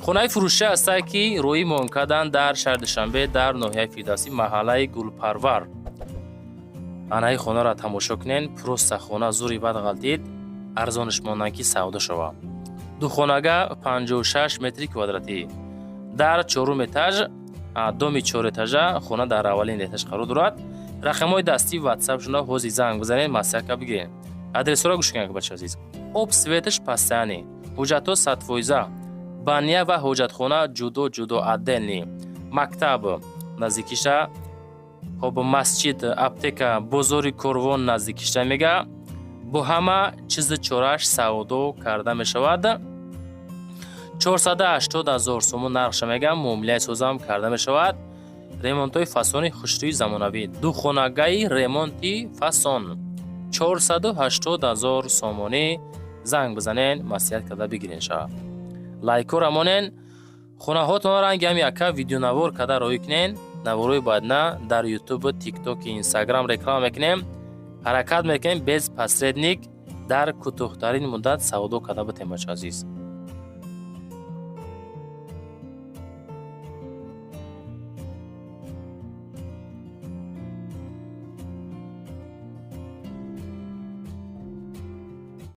Хонаи фурӯшӣ ҳастае, ки рӯи мон кардан дар шаҳри Душанбе, дар ноҳияи Фирдавсӣ, маҳаллаи Гулпарвар. Анаи хонаро тамошо кунен. Просто хона зури бад ғалтид, арзониш мондан, ки савдо шава. Духонага, 56 метри квадратӣ, дар чорум этаж, доми чорэтажа. Хона дар аввалин этаж қарор дорад. Рақамҳои дастии ватсапшуна ҳозир занг бизанед, маслиҳатка бигиред. Адресҳоро гӯш кунед, бача азиз. Об, светаш постоянный, ҳуҷҷатҳо 100%, баня ва ҳоҷатхона ҷудо ҷудо, отдельный, мактаб наздикиша, хоб, масҷид, аптека, бозори Корвон наздикиша. Мега, бо ҳама чизи чораш савдо карда мешавад. 480 ҳазор сомон нархша мегам, муомилаи созам карда мешавад. Ремонтҳои фасони хушрӯи замонавӣ, духонагаи ремонти фасон, 480 ҳазор сомонӣ. Занг бизанен, маслиҳат карда бигирен. Шава лайкора монен, хонаҳотонро ранги ҳами ака видеонавор карда роҳӣ кунен. Наворои баъдна дар Ютуб, Тиктоки, Инстаграм реклама мекунем. Ҳаракат мекунем, без посредник, дар кӯтоҳтарин муддат савдо карда битем, бача азиз.